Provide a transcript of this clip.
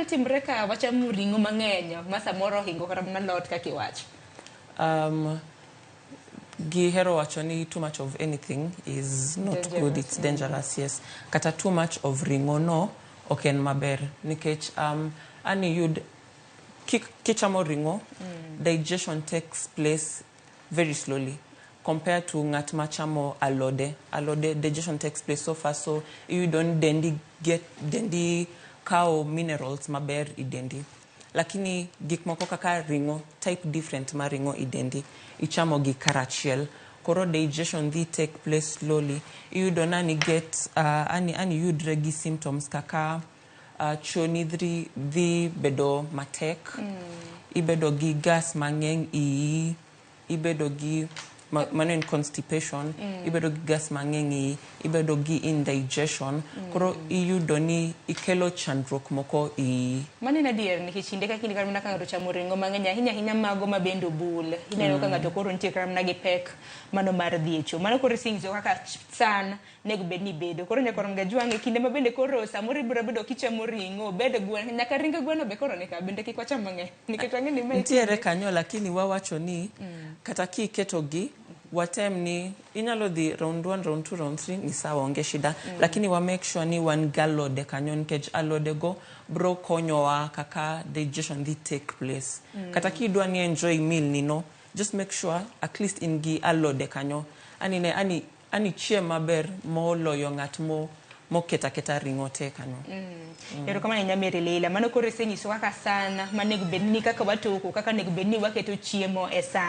timre ka wachamo ring'o mang'eny ma samoro ohingo kata mana alot kaka iwacho? Gihero wacho ni too much of anything is not dangerous. Good, it's dangerous, yes. Kata too much of ring'o no ok en maber nikech ani yud kichamo ring'o, digestion takes place very slowly compared to ng'at machamo alode. Alode, digestion takes place so fast, so iyudo ni dendi get dendi kawo minerals maber i dendi. Lakini gik moko kaka ring'o, type different mar ring'o i dendi, ichamo gi karachiel, koro digestion dhi take place slowly. Iyudo nani get ani yudre gi symptoms kaka choni dhi bedo matek, ibedo gi gas mang'eny iyi, ibedo gi mano en constipation, ibedo gi gas mang'eny iyi, ibedo gi indigestion. Koro iyudo ni ikelo chandruok moko iyi. Mano en adier, nikech kinde ka kinde kata mana ka ng'ato ochamo ring'o mang'eny ahinya ahinya, mago ma bende obul, ineno ka ng'ato koro nitie kata mana gi pek mano mar dhi e cho. Mano koro isenyiso kaka san nego bed ni bedo. Koro nyaka rom gajwang' e kinde ma bende koro samoro ibiro bedo kichamo ring'o, bed gweno, nyaka ring gweno be koro nika bende kik wacham mang'eny nikech wang'e ni mae nitiere kanyo. Lakini wawacho ni kata kiketogi, watem ni inyalo dhi round 1, round 2, round 3 ni sawa, onge shida, lakini wa make sure ni wan gi alode kanyo, nikech alode go bro konyowa kaka digestion dhi take place. Kata kidwa ni enjoy meal ni no, just make sure at least in gi alode kanyo, ani ne ani chiem maber moloyo ng'at mo moketo aketa ring'o te kanyo. Erokamano ahinya, Mary Leila. Mano koro isenyiso kaka san manego bed ni kaka watoko, kaka onego bed ni waketo chiemo e san.